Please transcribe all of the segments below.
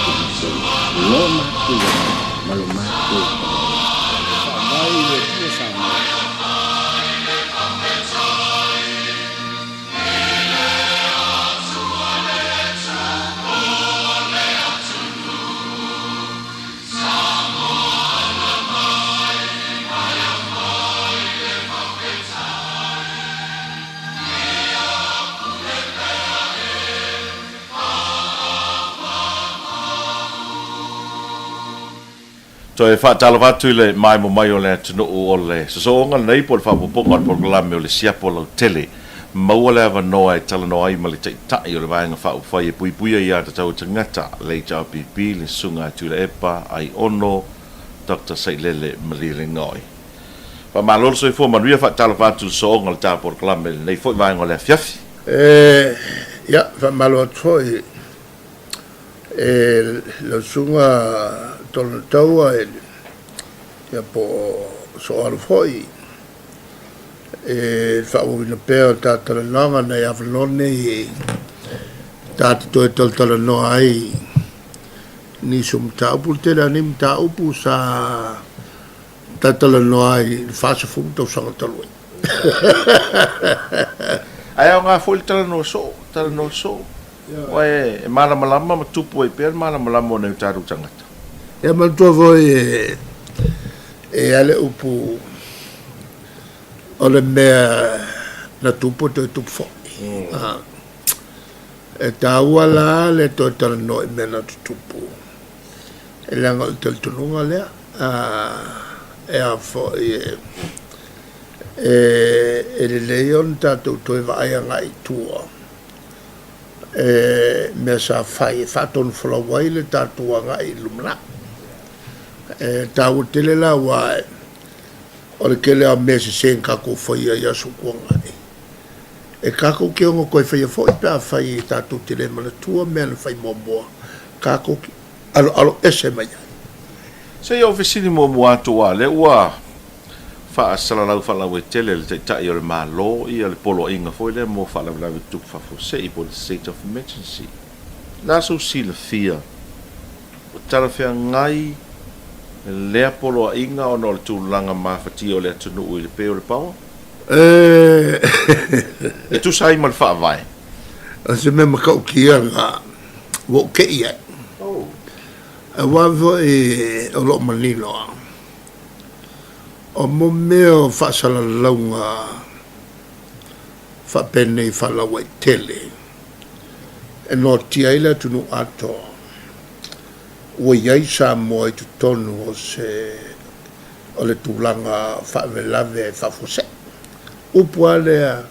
matou lo matou alofa ma lo matou pagaina. Faavae i le Atua Samoa. Toe faatalofa atu i le maemo mai o le atunuu o le sosooga lenei po o le faaopoopoga o le polokalame o le Siapo Lautele. Maua le avanoa e talanoa ai ma le Taitai o le Vaega Faaupufai e Puipuia Ia Tatau a Tagata, le HRPP, le Susuga a Tuilaepa Aiono Doctor Sailele Malielegaoi. Faamalo le soifua manuia, faatalofa atu i le sosooga o le ta polokalame i lenei foi vaega o le afiafi. E, ia, faamalo atu foi e lau susuga Tolonataua i le, ia po o Sooalo foi e le faaauauina pea o ta talanoaga nai avanoa nei ta te toe talatalanoa ai nisi o mataupu. O le tele lava o nei mataupu sa talatalanoa ai i le 40 tausaga talu ai. Ae aoga foi le talanoa soo, talanoa soo. Aua e malamalama ma tupu ai pea le malamalama o nai o tatou tagata. Ia manatua foi e i ai le upu o le mea na tupu e toe tupu foi. E taua la le toe talanoa i mea na tutupu, e leaga o le talitonuga lea e a foi e lelei ona tatou toe vaai agai i tua e mea sa fai e faatonufolau ai le tatou agai i le lumanai. E taua tele la aua o le tele lava o mea sese na tatou faia i aso tuanai, e tatou te ono toe faia foi pe afai e tatou te le manatua mea na fai muamua, tatou te aloalo ese mai ai. Se i ou fesili muamua atu aua o lea ua faasalalau faalauaitele e le Taitai o le Malo ia le poloaiga foi lea mo faalavelave tutupu faafuasei po o le State of Emergency. O le a sou silafia ua talafeagai lea poloaiga ona o le tulaga mafatia o le atunuu i le pe o le paoa? E tusa ai ma le Faavae. O se mea matautia lena ua ou te i ai. Aua foi o lo o manino lava, o mo mea o faasalalauga faapenei faalauaitele e noatia ai le atunuu atoa, ua i ai Samoa i totonu o se o le tulaga faalavelave faafuasei. Upu lava lea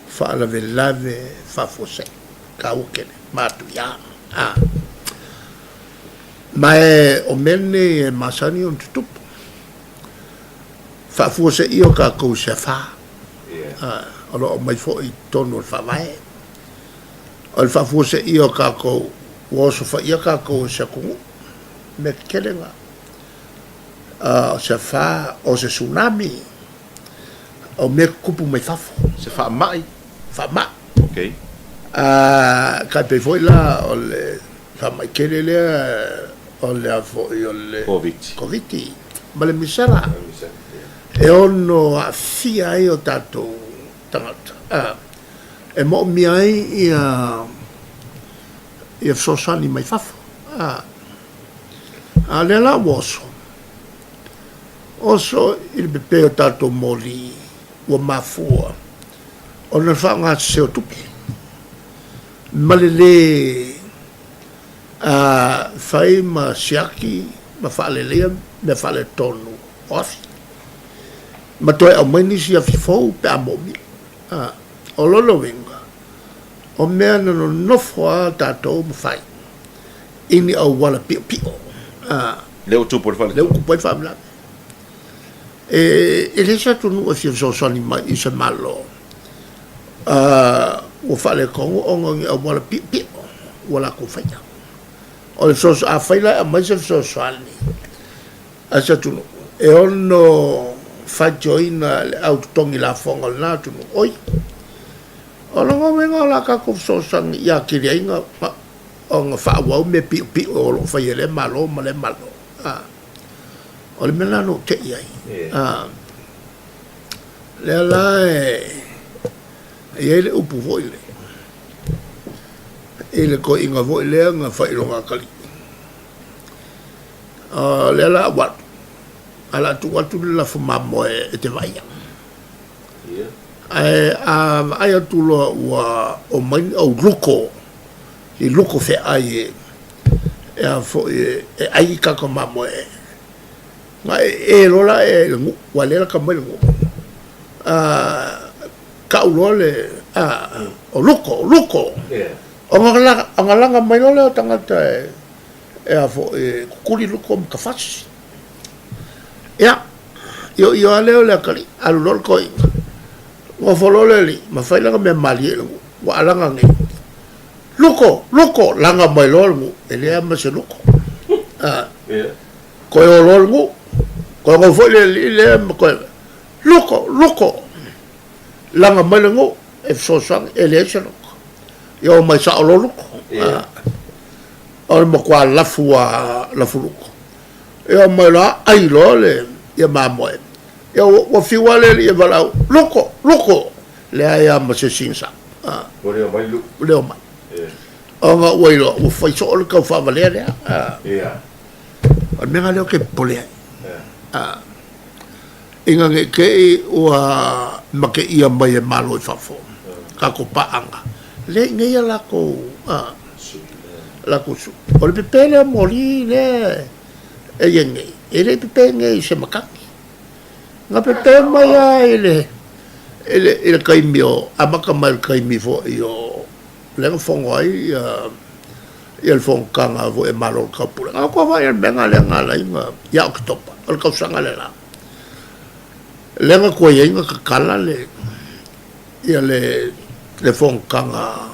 faalavelave faafuasei, taua tele, matuia. Ma o mea nei e masani ona tutupu. Faafuaseia o tatou i se afa, o lo o aumai foi i totonu o le Faavae. O le faafuaseia o tatou, ua osofaia tatou e se atunuu, mea tetele na. O se afa, o se tsunami, o mea tutupu mai fafo. Se faamai? Faamai. Ok. Tai pei foi la o le faamai tele lea o le a foi o le Koviti ma le misela e ono aafia ai o tatou tagata e moomia ai ia fesoasoani mai fafo. A o lea la ua oso, oso i le pepe o tatou moli ua mafua ona le faaaogasese o tupe ma le lē fai ma siaki ma faaleleia mea faaletonu o afi ma toe aumai nisi afi fou pe a moomia. O lona uiga, o mea na nonofo lava tatou ma fai i ni auala piopio. Lea ua tupu ai le faalavelave. Lea ua tupu ai le faalavelave. E leai se atunuu e fia fesoasoani mai i se Malo ua faaletonu ona o ni auala piopio ua latou faia. O le fesoasoani, afai la e aumai se fesoasoani a se atunuu e ono faitioina le au totogi lafoga o lena atunuu, oi, o lona uiga o la tatou fesoasoani ia atili ai Ona faaauau mea piʻopiʻo o lo o fai e lea Malo ma lea Malo. A, o le mea lena na ou teʻi ai. A, lea la e i ai le upu foi lea, i le toeaina foi lea na fai i lona atalii. O lea la ua alu, ae o le a tuu atu le lafo mamoe e te vaaia. Ae a vaai atu loa ua omai ni au luko, ni luko feaai e a foi e ai i tatou mamoe, na ee loa la i le nuu, aua o lea e lata mai le nuu, tau loa le, o luko, o luko. Ona laga mai loa lea o tagata e a foi e kukuli luko ma tafasi. Ia, ioio lava lea o le atalii, alu loa le toeaina, nofo loa le alii ma fai lana mea malie i le nuu, ua alaga nei, Luko! Luko! Laga mai loa le nuu, e leai lava ma se luko. Toe o loa le nuu, toe nofo foi le alii lea ma toe, Luko! Luko! Laga mai le nuu, e fesoasoani, e leai se luko. Ia omai sao loa luko. O le matua lafu lava, lafu luko. Ia omai loa ai loa le ia mamoe. Ia ua fiu lava le alii e valaau, Luko! Luko! Leai lava ma se isi na sao. Ua le omai luko. Ua le omai. Ona ua iloa ua fai soo le taufaavalea lea. O le mea lena lea ou te popole ai. Ina ne i te i ua mateia mai e Malo i fafo tatou paaga, lea i inei a latou, latou sui. O le pepe lea o moli lea e i ai nei, e le i pepe nei i se matagi. Na pepe mai lava i le, i le, i le taimi o, amata mai i le taimi foi o, lea na fono ai ia, ia le fonotaga foi a Malo o le Taupulega. Na matou vaai i le mea lena lea na ala ai ona, ia Oketopa, o le tausaga le la. Lea na tuai ai ona tatala le, ia le, le fonotaga,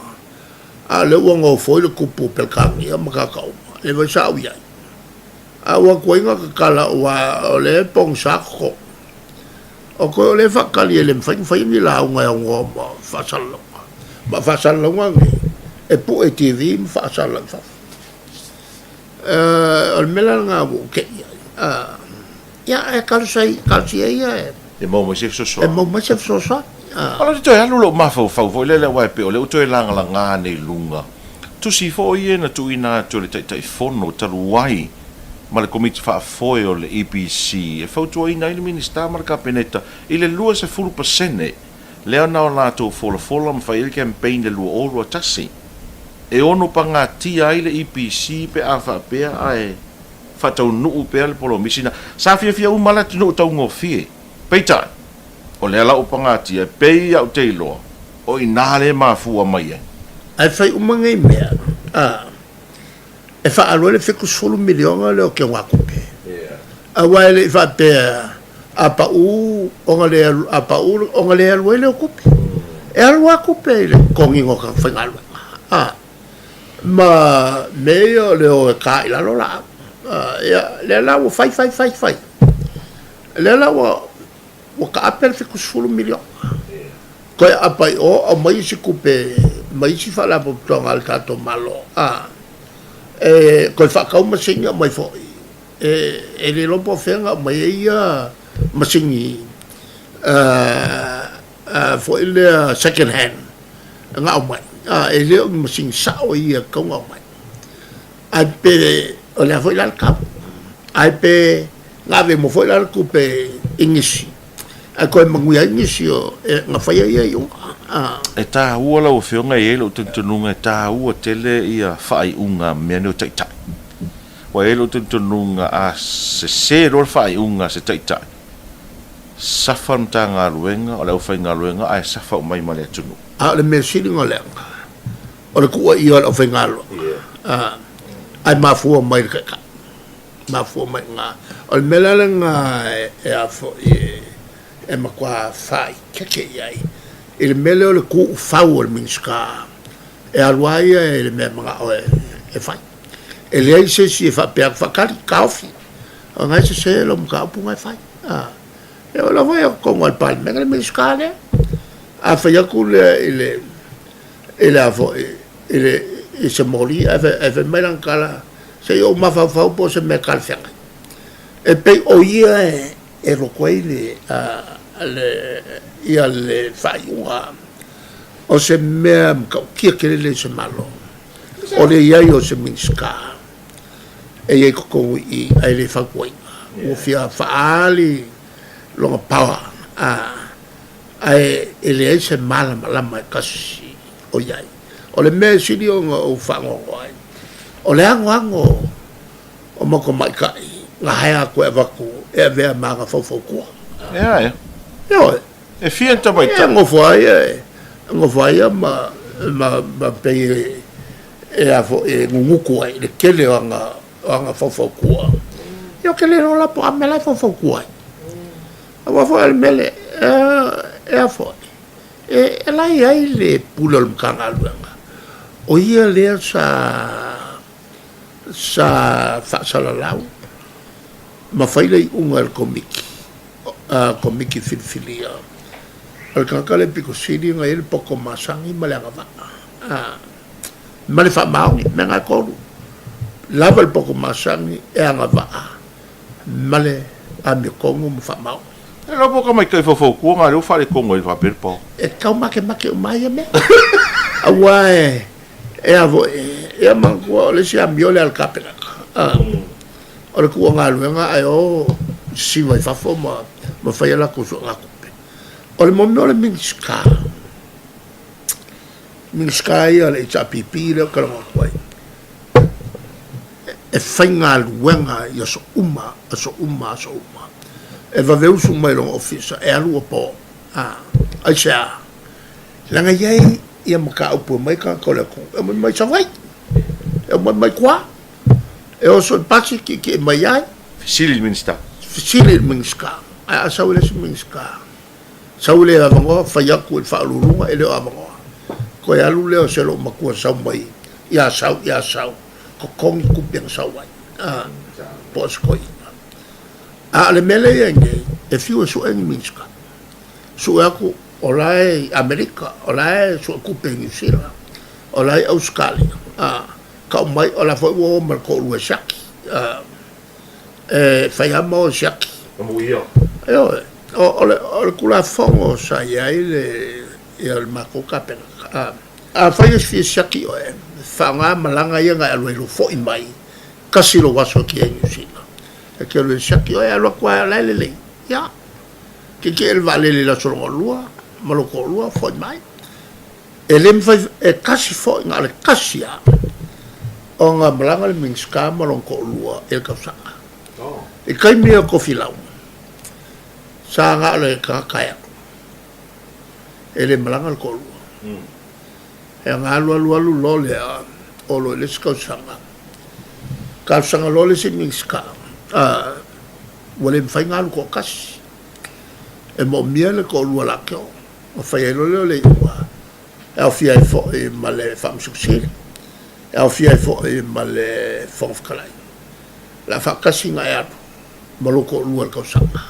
a o lea ua nofoi le tupu o Peretania ma tagata uma, lea foi sa ou i ai. A ua tuai ona tatala aua o lea e pogisa totogi. O toe o lea e faatali e le mafai ona fai ni lauga e aunoa ma faasalalauga. Ma o faasalalauga nei, e pue i TV ma faasalalau i fafo. O le mea la lena ua ou tei ai, ia ae talosia ia e. E maua mai se fesoasoani. E maua mai se fesoasoani. O la e toe alu lou mafaufau foi lele aua e pei o lea ua toe lagalaga nei i luga tusi foi ia na tuuina atu e le Taitaifono talu ai ma le Komiti Faafoe o le EPC e fautuaina ai le Minisita ma le Kapeneta i le 20% lea na o latou folafola ma fai ai le campaign i le 2021 e ono pagatia ai le EPC pe a faapea ae faataunuu pea le polomisi na sa fiafia uma le atunuu taugofie. Peitai, o lea la ua pagatia e pei au te iloa o i ina lea e mafua mai ai. Ae fai uma nei mea, a, e faaalu ai le 70 miliona lea o teugatupe. Aua e le i faapea a pau ona le alu, a pau ona le alu ai lea o tupe. E alu lava tupe i le totogiina o tagata faigaluega, a, ma mea ia o le o e ta i lalo laau. A, ia, lea la ua fai, fai, fai, fai. Lea la ua, ua taape le 70 miliona. Toe aapa i o, aumai isi tupe mai isi faalapotopotoga a le tatou Malo, a, e toe faatau masini aumai foi. E, e le iloa po o fea na aumai ai ia masini foi lea second hand na aumai, a, e le o ni masini sao ia e tatau ona aumai. Ae pe o le a foi la le tau, ae pe na ave uma foi la le tupe i nisi, ae toe manuia ai nisi o na faia ia iuga. E taua lau Afioga, e i ai lou talitonuga e taua tele ia faaiuga a mea nei o taitai. Ua i ai lou talitonuga a sese loa le faaiuga a se taitai, safa le Matagaluega, o le aufaigaluega ae safa uma ai ma le atunuu. A o le mea sili ona leaga, o le tuuaia o le aufaigaluega, ae mafua mai i le taitai. Mafua mai i ina. O le mea la lena e a foi e matua faaeteete i ai i le mea lea o le tuufau o le Minisita e alu lava ia i le mea e manao e fai. E leai se isi e faapea atu, faatali, taofi, o lena e sese lau mataupu lena e fai. E oo lava i totonu o le Palemene le Minisita lea, a fai atu lea i le, i le a foi, i le, i se moli ae fai mai lana tala, se i ou mafaufau po o se mea talafeagai. E pei o ia e loto ai le, le, ia le faaiuga o se mea matautia tele lea i se Malo, o le i ai o se Minisita e i ai i totonu i i ae le fautuaina. Ua fia faaali lona power, ae e leai se malamalama e tasi o i ai. O le mea e sili ona ou faanoanoa ai, o le anoano o mau tamaitai na haea atu e avatu e avea ma ana faufautua. Ea, ea. Ioe. E fia ni tamaitai? E nofo lava ia, e nofo lava ia ma, ma, ma pei e, e a foi, e nunutu ai i le tele o ana, o ana faufautua. Ia ou te le iloa la po o a mea la e faufautua ai. Aua foi o le mea lea, e a foi, e la e i ai le pule o le Matagaluega, o ia lea sa sa faasalalau ma fai le iuga e le Komiti, Komiti Filifilia, o le tagata lea pito sili ona i ai le poto masani ma le agavaa, ma le faamaoni, mea na e tolu, lava le poto masani e agavaa ma le amiotonu ma faamaoni. E iloa po o tamaitai faufautua na lea ua faaletonu ai faapea le pao. E tau makemake uma ai ia mea. Aua e, e a foi, ia manatua o le isi amio lea a le Kapeneta. O le tuua galuega ae o sisiva i fafo ma, ma fai a latou suegatupe. O le mea o le Minisita, Minisita ia o le HRPP lea ou te talanoa atu ai, e faigaluega i aso uma, aso uma, aso uma. E vave usu mai lona ofisa e alu ua po. A, aisea? Leaga e i ai ia mataupu e omai tagata o le atunuu, e omai mai Savaii, e omai mai tua, e oso i pasi tietie mai ai. Fesili i le Minisita. Fesili i le Minisita. Ae a sau i le isi Minisita, sau i le avanoa, fai atu i le Faauluuluga, e le o avanoa. Toe alu lea o se loomatua sau mai i Asau, i Asau. Totogi tupe na sau ai, a, po o se toeaina. A o le mea lea e i ai nei, e fiu e sue ni Minisita, sue atu o la e i Amerika, o la e sue tupe i Niu Sila, o la e i Ausetalia, a, tau mai o la foi ua o ma le toalua e siaki, a, e fai lava ma o e siaki. Amuia. Ioe, o, o le, o le Tulafono sa i ai le, ia le matou Kapeneta, a, Afai e fia siaki oe, faaaoga malaga ia na e alu ai lou foi mai, tasi lou aso e te i ai i Niu Sila. E te alu e siaki oe, alu atu lava o la e lelei. Ia, tietie le vaalele i le aso lona lua ma lou toalua, foi mai. E le mafai, e tasi foi, na o le tasi lava ona malaga le Minisita ma lona toalua i le tausaga. I taimi o Tofilau, sa na o le tagata e alu. E le malaga le toalua. E ana alu alu alu loa lea, oo loa i le isi tausaga, talosaga loa le isi Minisita, ua le mafai ona alu toatasi. E moomia le toalua latou, ona fai ai loa lea o le iuga, e aofia ai foi ma le Faamasino Sili, e aofia ai foi ma le Fofoga Fetalai. O le a faatasi ona e alu ma lou toalua i le tausaga.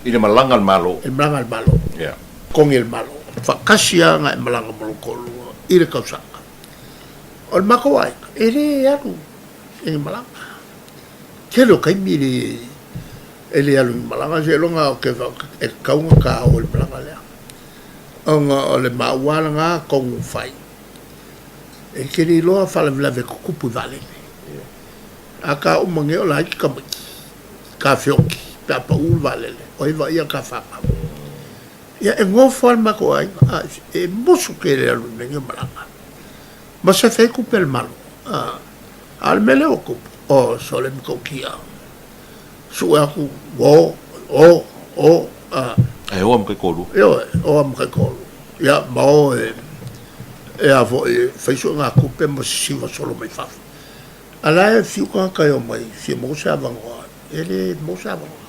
I le malaga a le Malo. I le malaga a le Malo. Yeah. Totogi e le Malo. Faatasi lava ona e malaga ma lou toalua i le tausaga. O le matou aiga, e le alu i ni malaga. Tele o taimi e le, e le alu i ni malaga, seiloga ou te e tatau ona ta o i le malaga lea. Ona o le maua lava lena tonu fai, e te le iloa faalavelave e tutupu i vaalele. A ta uma nei o la e iti tamaiti, ta feoki pe a pau le vaalele, o ai vaaia ta fanau. Ia e nofo lava le matou aiga, a e musu tele alu i mea nei o malaga. Ma sefe ai tupe a le Malo. A o le mea lea ua tupu, oh sole matautia. Sue atu, o, o, o, a. E o a ma taitoalua. Ioe, o a ma taitoalua. Ia, ma o e, e a foi, e fai suegatupe ma sisiva solo mai fafo. A la e fiu tagata e omai, fia maua se avanoa, e le maua se avanoa.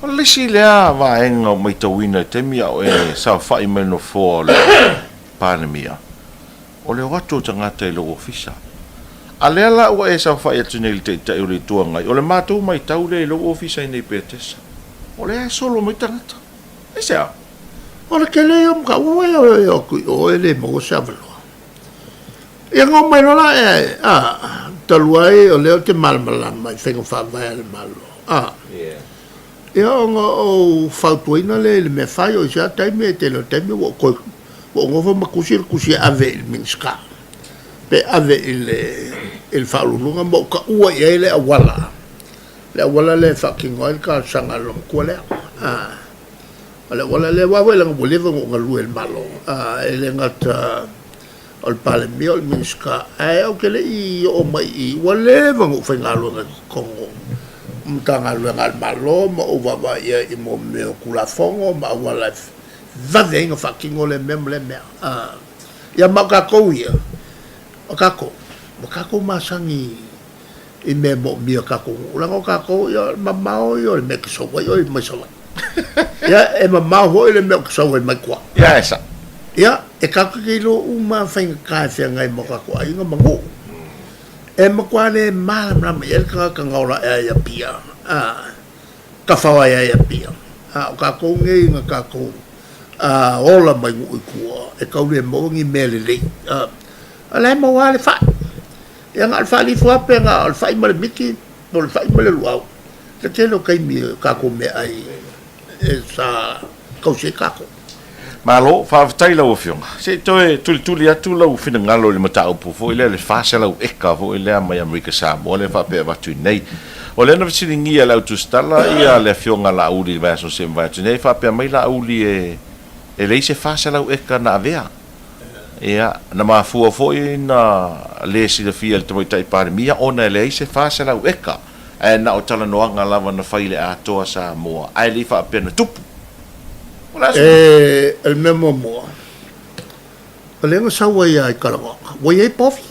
O le isi lea vaega ua matauina i le taimi a o e saofai mai i le nofoa o le Palemia, o le o atu o tagata i lou ofisa. A lea la ua e saofai atu nei i le Taitai o le Itu Agai, o le matou matau lea i lou ofisa i nei Petesa, o lea e solo mai tagata. Aisea? O le tele ia o mataupu e o atu i o e le maua se avanoa. Ia nga omai loa la ea e, a, talu ai o lea ou te malamalama i faiga faavae a le Malo, a. Ia ona ou fautuaina lea i le mea fai, o i se a taimi, e tele o taimi ua ou toe, ua ou nofo ma tusi le tusi e ave i le Minisita, pe ave i le, i le Faauluuluga ma ou taua i ai le auala, le auala lea e faatino ai le talosaga a le loomatua lea, a. O le auala lea, aua foi leaga ua leva ona ou galue i le Malo, a, e le gata o le Palemia, o le Minisita, ae ou te le i oo mai i i, ua leva ona ou faigaluega i totonu o Matagaluega a le Malo ma ou vaavaai i ai i mea o Tulafono ma auala e vave ai ona faatino lea mea ma lea mea. Ia ma o tatou ia, o tatou, ua tatou masani i mea e moomia e tatou nuu, leaga o tatou, ia o le mamao ia o le mea e te sau ai oe mai Savaii. Ia, e mamao foi le mea ou te sau ai mai tua. Ia, e sao. Ia, e tatou te iloa uma lava faigata e feagai ma o tatou aiga ma nuu. E matua le malamalama i ai le tagata na ola ae ai i Apia, a, tafao ae ai i Apia. A o tatou nei na tatou a, ola mai nuu i tua, e tau le maua ni mea lelei. A, o la e maua lava le fai. Ia na o le faalifu lava pe na o le fai ma le miti po o le fai ma le luau. Le tele o taimi o tatou meaai e sa tausi ai tatou. Malo, faafetai lau Afioga. Se i toe tulituli atu lau finagalo i le mataupu foi lea, le 400 eka foi lea mai Amerika Samoa lea faapea e avatu i inei. O lea na fesiligia e le au tusitala ia le Afioga Laauli i le vaiaso se i mavae atu nei, faapea mai Laauli e e leai se 400 eka na avea. Ia, na mafua foi na le silafia e le Tamaitai Palemia ona e leai se 400 eka, ae na o talanoaga lava na fai i le atoa Samoa, ae le i faapea na tupu. O le a se. E, o le mea muamua, o lea na sau ai lava i talanoaga, ua i ai povi.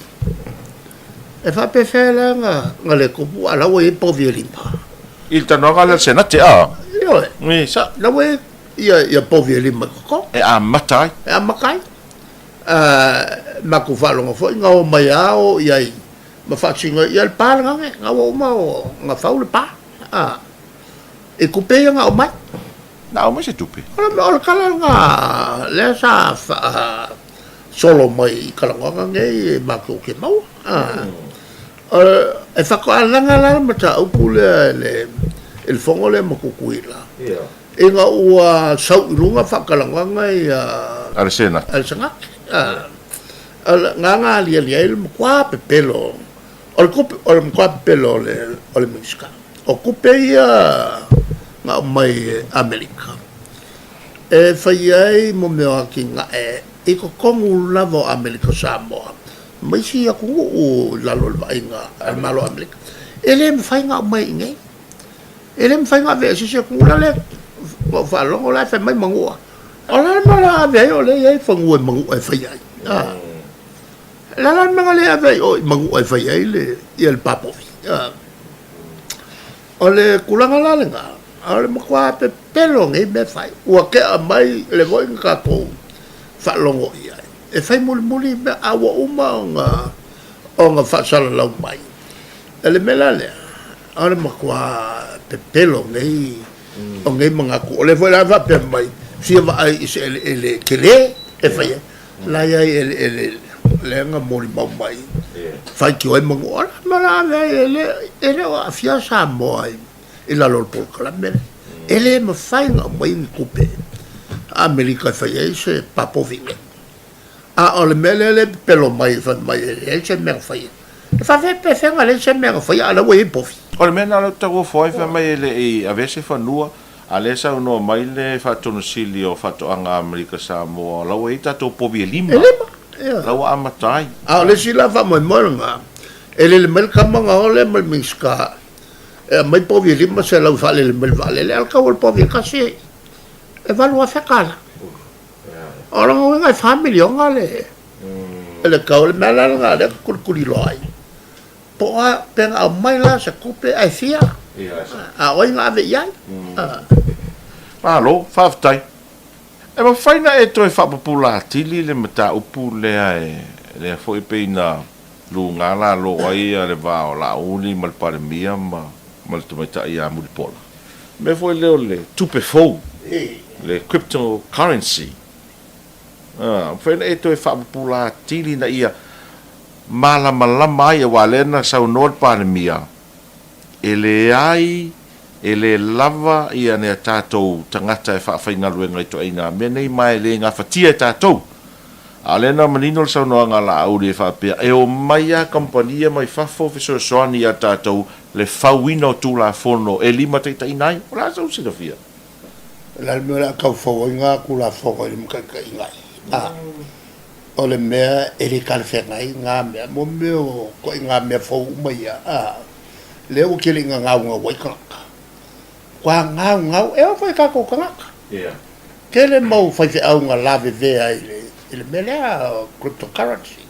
E faapefea la na, na le tupu, a o la ua i ai povi e lima. I le talanoaga lea a le Senate, a? Ioe. I, sa. La ua i ai Ia, ia povi e lima i totonu. E amata ai. E amata ai. Matou faalogo foi na o mai a o i ai ma faatino ai, ia le pa lena ne, na ua uma ona fau le pa. A, i tupe ia na aumai. Na aumai se tupe? O le, o le tala lena lea sa faasolo mai i talanoaga nei e matou te maua. A, o, e faatoa laga la le mataupu lea i le, i le fono lea ma Tutuila. Ia. Ina ua sau i luga faatalanoaga ia A le Senate. A le Senate. Na na aliali ai le matua pepelo o le tupe, o le matua pepelo o le o le Minisita. O tupe ia na aumai e Amerika e fai ai mo mea o atinae i totonu lava o Amerika Samoa ma isi atunuu i lalo o le vaaiga a le Malo o Amerika. E le mafai ona aumai i inei. E le mafai ona avea i se isi atunuu la lea ua ou faalogo la e fai mai Manua. O le a le mea o le a ave ai o lea e i ai fanua i Manua e fai ai. A. O le a la le mea na le ave ai o i Manua e fai ai le, ia le papovi. A. O le tulaga la lena, o le matua pepelo o nei mea fai. Ua tea mai le foi na tatou faalogo i ai. E fai mulimuli mea, a ua uma ona, ona faasalalau mai. O le mea la lea, O le matua pepelo o nei, o nei manatu. O lea foi la e faapea mai, fia vaai i se eleele tele e fai ai. La e i ai eleele lea na molimau mai, faitio ai manu. O le mea o le a ave ai, e le, e le o aafia Samoa i, i lalo o le polokalame lea. E le mafai ona aumai ni tupe a Amerika e fai ai se papovi nei. A o le mea lea e pepelo mai fai mai e leai se mea na faia. E faapefea na leai se mea na faia a o la ua i ai povi. O le mea lena o lea ou te tauofo ai, fai mai e le i avea se fanua, a o lea e saunoa mai le Faatonu Sili o Faatoaga a Amerika Samoa, o la ua i ai tatou povi e lima. E lima, ia. La ua amata ai. A o le isi la faamoemoe lena, e lele mai le tama na o lea ma le Minisita e aumai povi e 500 e faalele mai le vaalele, a o le tau o le povi e tasi e $8,000. O lona uiga e fa miliona le le tau o le mea la lena lea tulituliloa ai. Po o a pe na aumai la se tupe ae fia, a o ai na ave i ai. Malo, faafetai. E mafai na e toe faapupula atili le mataupu lea e lea foi pei na luga lalo ai le va o Laauli ma le Palemia ma ma le tamaitai ia Mulipola. Mea foi lea o le tupe fou, le crypto currency. A, mafai ona e toe faapupula atili ina ia malamalama ai, aua o lea na saunoa le Palemia, e leai, e le lava ia ni a tatou tagata e faafaigaluega i ituaiga mea nei ma e le gafatia e tatou. A o lea na manino le saunoaga a Laauli e faapea, e omai lava kamupani ia mai fafo fesoasoani ia tatou le fauina o Tulafono e limataitaiina ai. O le a sou silafia? O le a le mea o le a tau fau ai ngā Tulafono e limataitaiina ai? A, o le mea e le talafeagai ngā mea, mo mea o ituaiga mea fou uma ia, a, lea ua tele ina gaugau ai tagata. Ua gaugau, e oo foi i tatou tagata. Tele mau faifeau na lavevea i le, i le mea lea o cryptocurrency.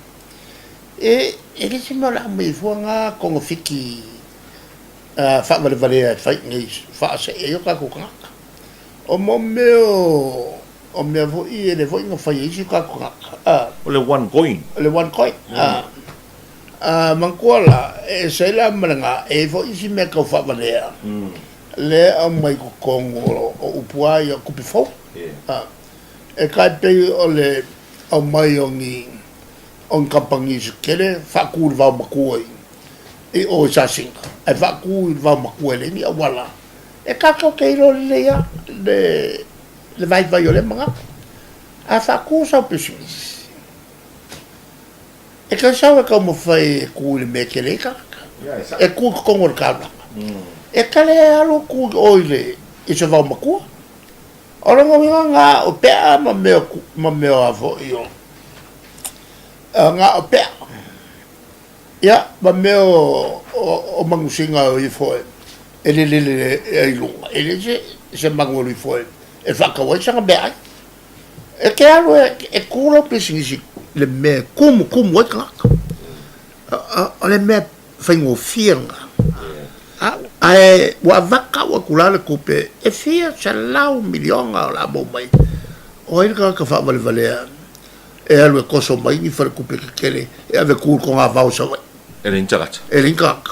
E, e le se mea o le a aumai ai fua ngā togafiti faavalevalea e fai i nei faasee ai o tatou tagata. O mo mea o, o mea foi e le foi na fai e isi o tatou tagata. A. O le one coin. O le one coin. A. A manatua la, e ese ai la ma le ga, e i ai foi isi mea tau faavalea, lea e aumai i totonu o upu lava ia o tupe fou. A, e tai pei o le aumai o ni, o ni kamupani se tele faatu i le vaomatua i, i o i Sasina, ae faatu i le vaomatua e leai ni auala e tatou te iloa lelei lava le, le vaivai o lea manatu. A faatu sau pisinisi, E tau sau e taumafai e tu i le mea e tele ai tagata, e tu i totonu o le taulaga. E kale e alu tu i o i le i se vaomatua. O lona uiga na o pea ma mea ma mea a foi o na o pea. Ia, ma mea o o manusina o ifo e lelele ai i luga. E leai se se manu e alu ifo e faatau ai sana meaai. E te alu e kū lau pisinisi i le mea e kumukumu ai tagata. O le mea faigofie lena. Ae ua avatu atu la le tupe e fia 100 miliona o le a maua mai. O ai le tagata faavalevalea e alu e toso mai ni faletupe tetele e ave e kū i le togavao i Savaii? E leai ni tagata. E leai ni tagata.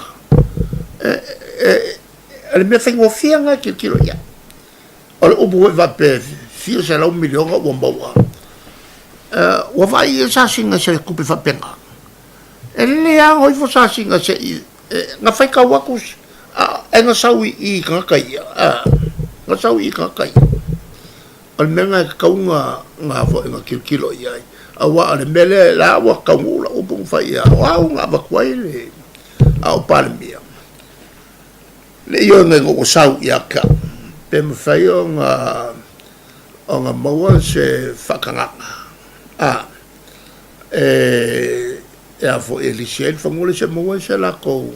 O le mea faigofie lena e tilotilo i ai. O le upu foi faapea fia 100 miliona ua maua, ua vaai i ai sasiga i se tupe faapena. E lelei lava ona o ifo sasiga se i, na faitau atu ae na sau i i tagata ia, na sau i i tagata ia. O le mea lena e tatau ona foi ona tilotilo i ai, aua o le mea lea la ua taunuu lau upu na fai ia, o au na avatu ai le, a o Palemia. Le ioe ina ua sau ia te au, pe mafai ona ona maua se faatagaga a e e a foi e lisi ai le fanua lea seia maua ai se latou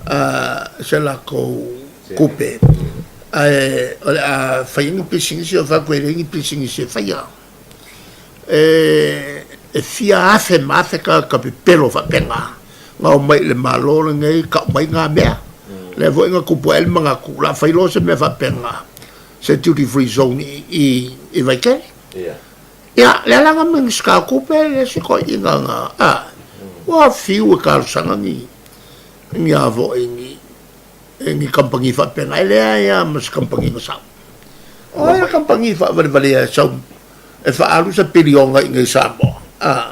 a se latou tupe ae o le a fai ai ni pisinisi o fai atu e leai ni pisinisi e faia. E fia afe ma afe tagata pepelo faapena na omai i le Malo lenei tau mai ngā mea. Lea foi na tupu ae le manatu, o le a fai loa se mea faapena, se duty free zone i, i Vaitele. Ia, lea la na Minisita o Tupe le isi toeaina na, a, ua fiu e talosaga ni, ni a foi, ni, ni kamupani faapena, e leai lava ma se kamupani na sau. O ai le kamupani faavalevalea e sau e faaalu se piliona i inei i Samoa, a,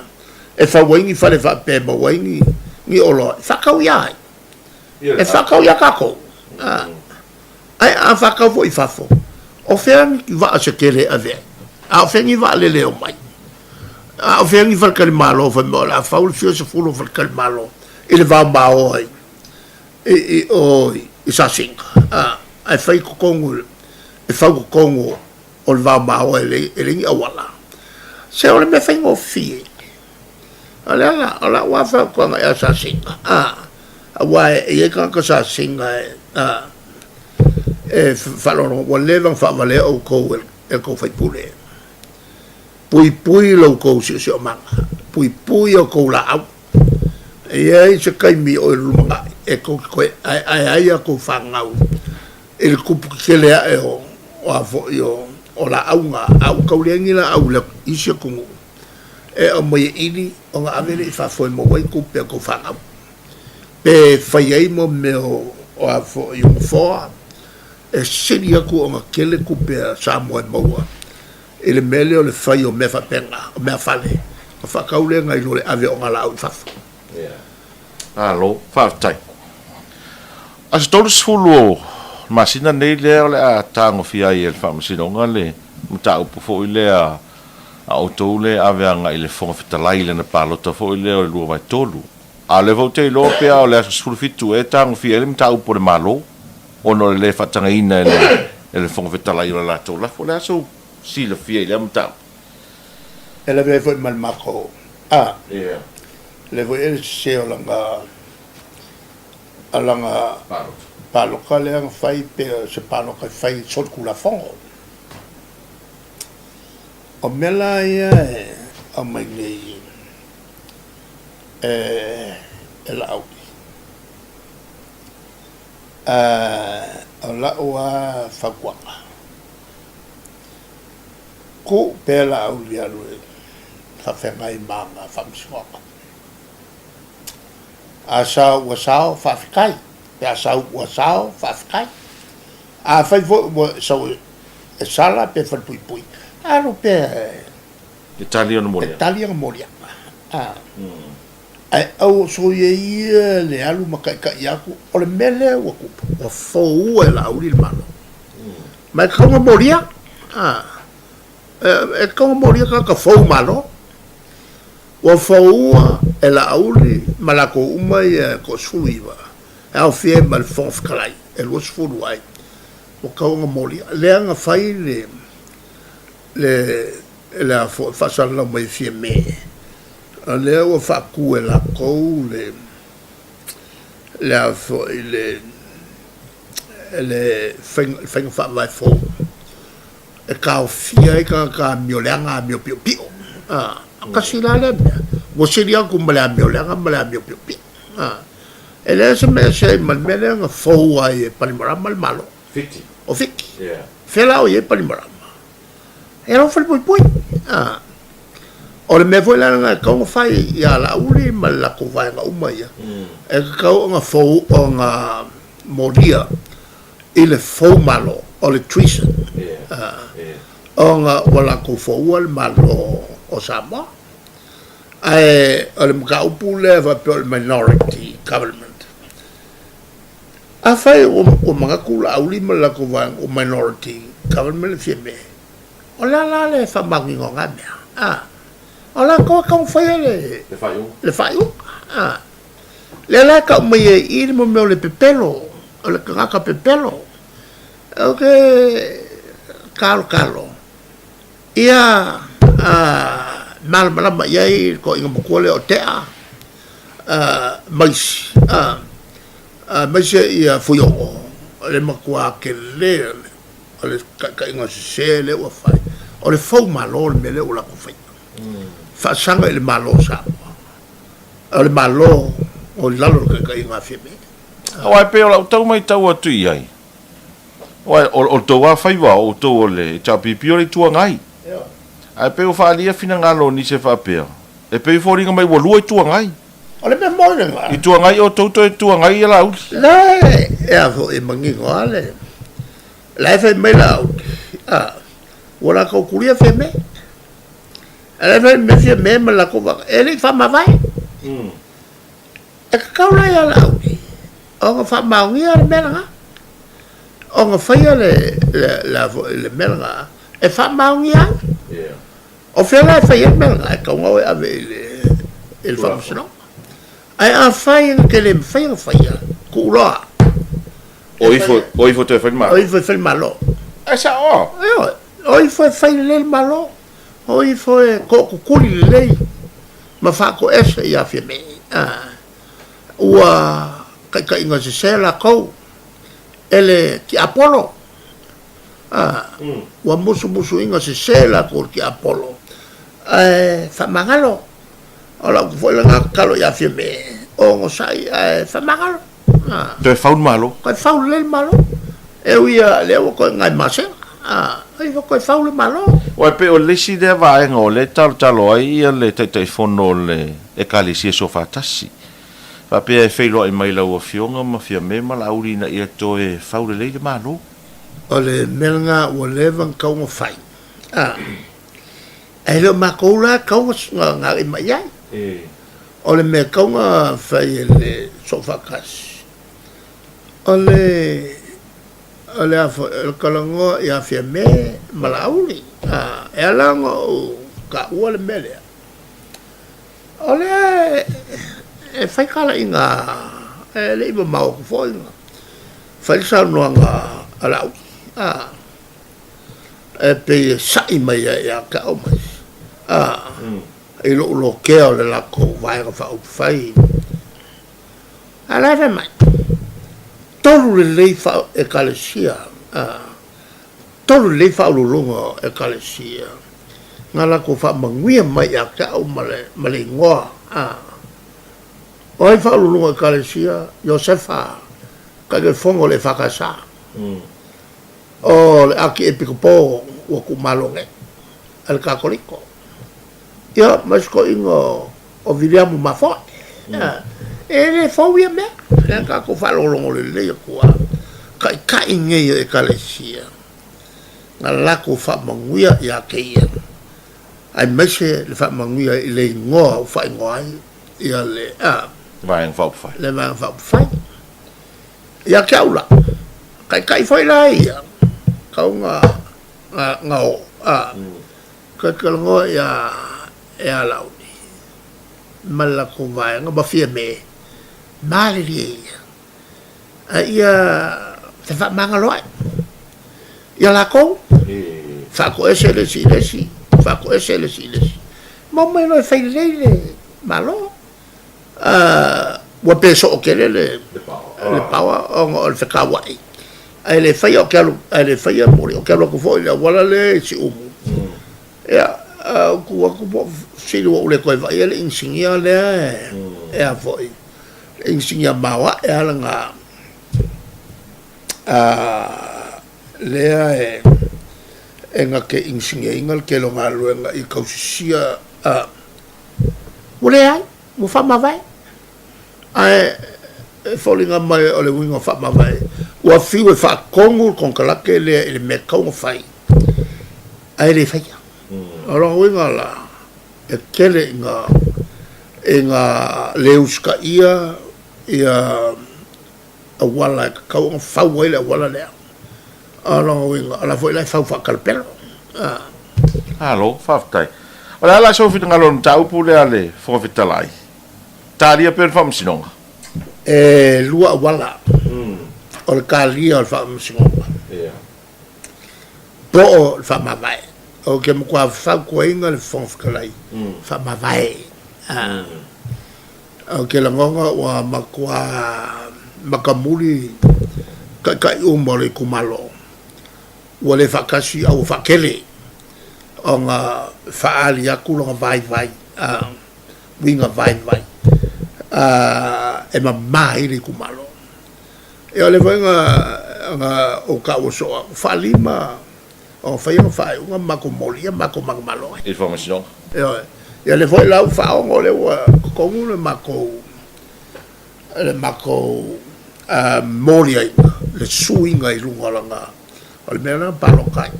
e fau ai ni fale faapea e maua ai ni, ni oloa, e faatau ia ai? E faatau ia tatou. A, ae a faatau foi i fafo, o fea ni vaa se tele e ave ai? A o fea ni vaalele e omai? A o fea ni faletalimalo fai mai o le a fau le fia sefulu o faletalimalo i le vaomaoa i, i, i o i Sasina, a, ae fai totonu, e fau totonu o le vaomaoa e leai, e leai ni auala. Se o le mea faigofie. O le ala, o lau lava fautuaga ia Sasina, a, aua e i ai tagata Sasina e, a, e faalogologo, ua leva ona faavalea outou e le tou sui usufono. Puipui lo outou siosiomaga, puipui a outou laau. E i ai se taimi o i le lumanai e tou te toe aeae ai a outou fanau i le tupu tetele ae o a foi o laau na, a ua tau leai ni laau i isi atunuu e aumai e ili ona ave lea i fafo e maua ai tupe a tou fanau pe fai ai mo mea o a foi o nofoa e sili atu ona tele tupe a Samoa e maua i le mea lea o le fai o mea faapena, o meafale, ona faatau lea nai lo le ave o ana laau i fafo. Malo, faafetai. Aso 30 o le masina nei lea o le a tagofia ai e le Faamasinoga le mataupu foi lea a outou lea e ave agai i le Fofoga Fetalai i lana palota foi lea o le 2 vae 3. A o lea foi ou te iloa pe a o le aso 17 ea e tagofia ai le mataupu a le Malo ona o le le faatagaina e le Fofoga Fetalai o le latou lafo. O le a sou silafia i lea mataupu? E lavea ai foi ma le matou a lea foi e sese o lana a lana palota lea na fai pe o se palota e fai solitulafono. O mea la ia e aumai nei e Laauli, o lau lava fautuaga, tuu pea Laauli e alu e faafeagai ma ana faamasinoga. A sao ua sao, faafetai. Pe a sau ua sao, faafetai. Afai foi ua sau e sala pe falepuipui, alu pea e E tali ona moliaga. E tali ana moliaga. Ae aua soia ia le alu ma taitai atu, o le mea lea ua tupu, ua foua e Laauli le Malo. Ma e tatau ona molia, e tatau ona molia tagata fou Malo. Ua foua e Laauli ma latou uma ia e toa-19, e aofia ai ma le Fofoga Fetalai e 20 ai, ua tatau ona molia. Lea na fai le le a foi faasalalau mai e Fiame, o lea ua faatu e latou le le a foi le le faiga faavae fou e taofia ai tagata amio leaga amio piopio. A, tasi la lea mea, ua sili atu ma le amio leaga ma le amio piopio. A, e leai se mea e ese ai ma le mea lea na fou ai e Panimarama le Malo. Fiti. O Fiti. Yeah. Fea la o i ai Panimarama? E alofa falepuipui. A. O le mea foi la lena e tatau ona fai ia Laauli ma le latou vaega uma ia, e tatau ona fou ona molia i le fou malo, o le treason. A. Ona ua latou foua le Malo o Samoa. Ae o le mataupu lea faapea o le minority government, Afai ua manatu Laauli ma le latou vaega ua minority government le Fiame, o le a la le faamaoniga o na mea? A, o latou e taumafai le le faaiuga. A, lea la e tau mai ai i i le mea o le pepelo, o le tagata pepelo. Ou te talotalo ia malamalama i ai le toeaina matua lea o Tea ma isi. A. Aemaise ia Fuiono, o le matua tele o le taitaiga sese lea ua fai, o le fou malo le mea lea ua latou faia. Faasaga i le Malo o Samoa, o le Malo o i lalo o le taitaiga a Fiame. Aua e pei o lau tau matau atu i ai, aua o le tou lava faiva o outou o le HRPP o le Itu Agai. Ae pei ua faaalia finagalo o nisi e faapea, e pei e foliga mai ua lua Itu Agai. O le mea moni lena. Itu Agai outou toe Itu Agai ia Laauli. La e a foi e manino lava le la e fai mai Laauli, a, ua latou tulia Fiame. A la e fai mai Fiame ma le latou vaega, e le i faamavae. E tatau la ia Laauli ona faamaonia le mea lena, ona faia le, le, le, le mea lena e faamaonia ai. O fea la e fai ai le mea lena e tatau ona o e ave i le i le faamasinoga. Ae afai na te le mafai ona faia, tuu loa. O ifo, o ifo toe fai le Malo. O ifo e fai le Malo. Ae sao a? Ioe, o ifo e fai lelei le Malo. O ifo e tootutuli lelei ma faatoese ia Fiame. Ua taitaiga sese latou e le tiapolo. A, ua musumusuina sese latou e le tiapolo, ae faamagalo. O lau foi lena tatalo ia Fiame, onosai ae faamagalo. A. Toe fau le Malo. Toe fau lelei le Malo. E ui lava lea ua toe gaemasega, a, oi ua toe fau le Malo. Aua e pei o le isi lea vaega o lea e talotalo ai le Taitaifono o le Ekalesia Soofaatasi, faapea e feiloai mai lau Afioga ma Fiame ma Laauli ina ia toe fau lelei le Malo. O le mea lena ua leva ona tatau ona fai, a, ae le o matou la e tatau ona agai mai i ai. O le mea tatau ona fai e le Soofaatasi, o le, o le a foi, o le talanoa ia Fiame ma Laauli. A, e ala ona ou taua le mea lea, o lea e fai talaiga, e le i mamao atu foi na fai le saunoaga a Laauli, a, e pei e sa'i mai ai ia te au ma isi, a. I lou lotea o le latou Vaega Faaupufai, a o la e fai mai, 3 lelei Ekalesia, 3 lelei faauluuluga o Ekalesia na latou faamanuia mai ia te au ma le igoa. O ai faauluuluga o Ekalesia? Iosefa Taitaifono o le EFKS. O le Akiepikopo ua tuumalo nei a le Katoliko. Ia, ma isi toeaiina o Viliamu Mafoe. E le fou ia mea. Lea tatou faalogologo lelei atu lava. Taitai nei o Ekalesia na latou faamanuia ia te ia, aemaise le faamanuia i le igoa ua faaigoa ai ia le Vaega Faaupufai. Le Vaega Faaupufai. Ia te au la, taitai foi la ia, tau na o, Toe talanoa ia ia Laauli ma le latou vaega ma Fiame, malilie ia, a ia fefaamagaloai ia latou, faatoese le isi i le isi, faatoese le isi i le isi, ma omai loa e fai lelei le Malo. Ua pe soo tele le power ona o le fetauai, ae le faia ou te alu, ae le faia moli, ou te alu atu foi i le auala lea i Siumu, ia, ou tu atu po o fesili ua ou le toe vaaia le inisinia lea e a foi, le inisinia maoae lava lena lea e na te inisiniaina le tele o galuega i tausisia Ua leai, ua faamavae. Ae e foliga mai o le uiga o faamavae, ua fiu e faatonu le konekarate lea i le mea e tatau ona fai, ae le faia. O lona uiga la, e tele ina ina le usitaia ia auala e tatau ona fau ai le auala lea. O lona uiga, o la foi la e fau faatalapelo. Malo, faafetai. O le a la sou finagalo i le mataupu lea a le Fofoga Fetalai? Talia pea le Faamasinoga? E lua auala o le talia o le Faamasinoga po o le faamavae. Ou te matua fautuaina le Fofoga Fetalai, faamavae. Ou te lagona ua matua matamuli taitai uma o le itumalo, ua le faatasi a ua faatele ona faaali atu lona vaivai, uiga vaivai e mama ai le itumalo. Ia o lea foi na ou taua soo atu, faalima ona fai ona faaiuga ma matou molia ma matou manumalo ai. I le Faamasinoga. Ioe. Ia lea foi la ua faaono lea ua totonu le matou le matou moliaina, le suiga i luga o lana, o le mea lea na palota ai.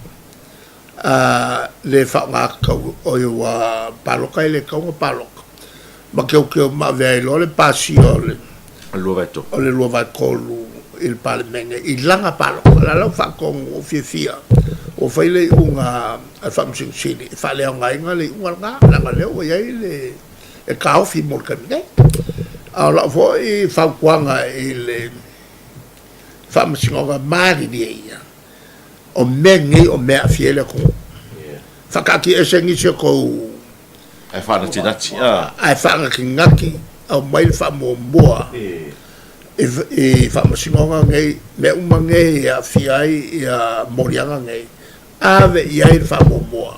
Le faaaoga tatau, oi ua palota e le tatau ona palota, ma teuteu ma avea ai loa le pasia o le 2/3 o le 2/3 i le Palemene i lana palota. O le a la ua faatonu, ua ou fiafia, ua fai le iuga a le Faamasino Sili e faaleaogaina le iuga lena, leaga o lea ua i ai le e taofi mo le taimi nei. A o lau foi fautuaga i le Faamasinoga, malilie ia, o mea nei o mea e aafia ai le atunuu. Faataatiaese nisi o tou Ae faanatinati, a. Ae faanatinati, aumai le faamuamua i faamasinoga nei, mea uma nei e aafia ai ia moliaga nei, ave i ai le faamuamua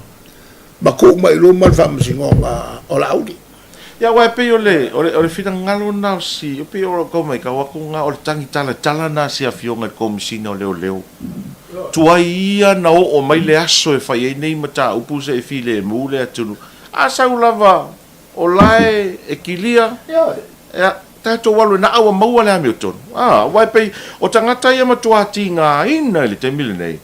ma tuu mai i luma le faamasinoga o Laauli. Ia, aua e pei o le, o le, o le finagalo lena o si, e pei o lau tau matau atu lena, o le tagi talatala lena a si Afioga i le Komesina o Leoleo. Tuai ia na oo mai le aso e fai ai nei mataupu se i filemu le atunuu. A sau lava o la e, e kilia, ia, tatou alu e na ua maua le amiotonu. A, aua e pei o tagata ia matua tigaina i le taimi lenei,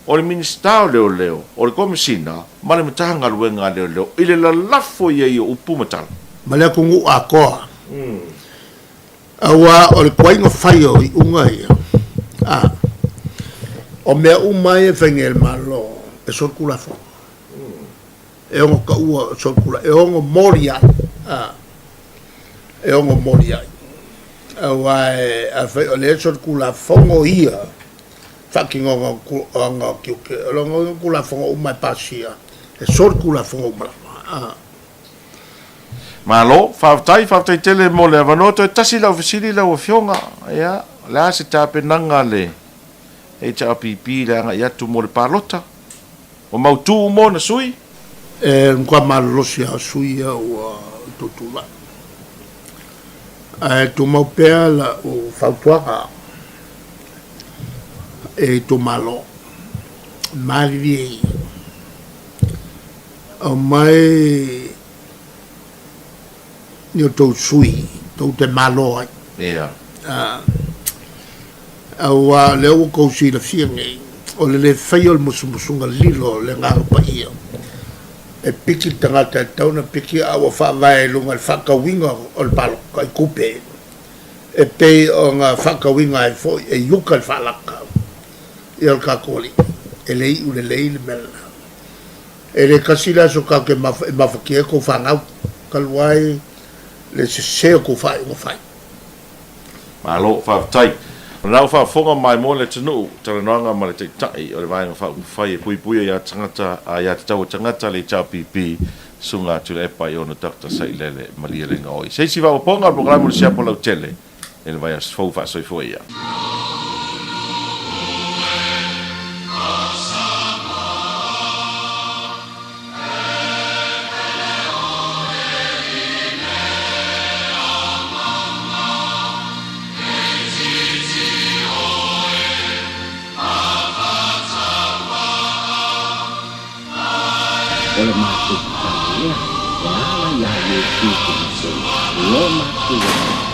o le Minisita o Leoleo, o le Komesina ma le Matagaluega a Leoleo i le lalafo i ai o upu ma tala. ma le atunuu atoa. Aua o le tuaiga fai o iuga ia, a, o mea uma ia e fai nei e le Malo, e solitulafono. E ono taua o solitulafono, e ono moli ai, a, e ono moli ai. Aua e, afai o lea e solitulafono ia faatinoga o aga o tiute, o lona uiga o Tulafono uma e pasia, e solitulafono uma lava. A. Malo, faafetai, faafetai tele mo le avanoa. Toe tasi lau fesili lau Afioga, ia, o le a se tapenaga a le HRPP i le agai atu mo le palota? Ua mautu uma ona sui? E matua malolosi lava o sui ia ua tutulai. Ae tumau pea lau fautuaga e itumalo, malilie ia. Aumai ni outou sui tou te malo ai. Ia. Aua o lea ua outou silafia nei, o le le faia o le musumusuga lilo o le Agaga Paia, e piki le tagata e tatau ona piki a ua faavae i luga i le faatauina o le palota i tupe, e pei ona faatauina ai foi e Iuta le faalata ia o le tatou Alii. E le iu lelei le mea lena. E le tasi le aso tatou te e mafatia ai tou fanau, talu ai le sese o tou faaiuga fai. Malo, faafetai. O lena ua faafofoga maimoa le atunuu, talanoaga ma le Taitai o le Vaega Faaupufai e Puipuia ia Tagata Aiatatau a Tagata, le HRPP, Susuga Tuilaepa Iono Doctor Sailele Malielegaoi. Se isi faaopoopoga o le Polokalame o le Siapo Lautele i le vaiaso fou faasoifua ia. O le matou tatalo lea e ala iā Iesu Keriso lo matou Alii.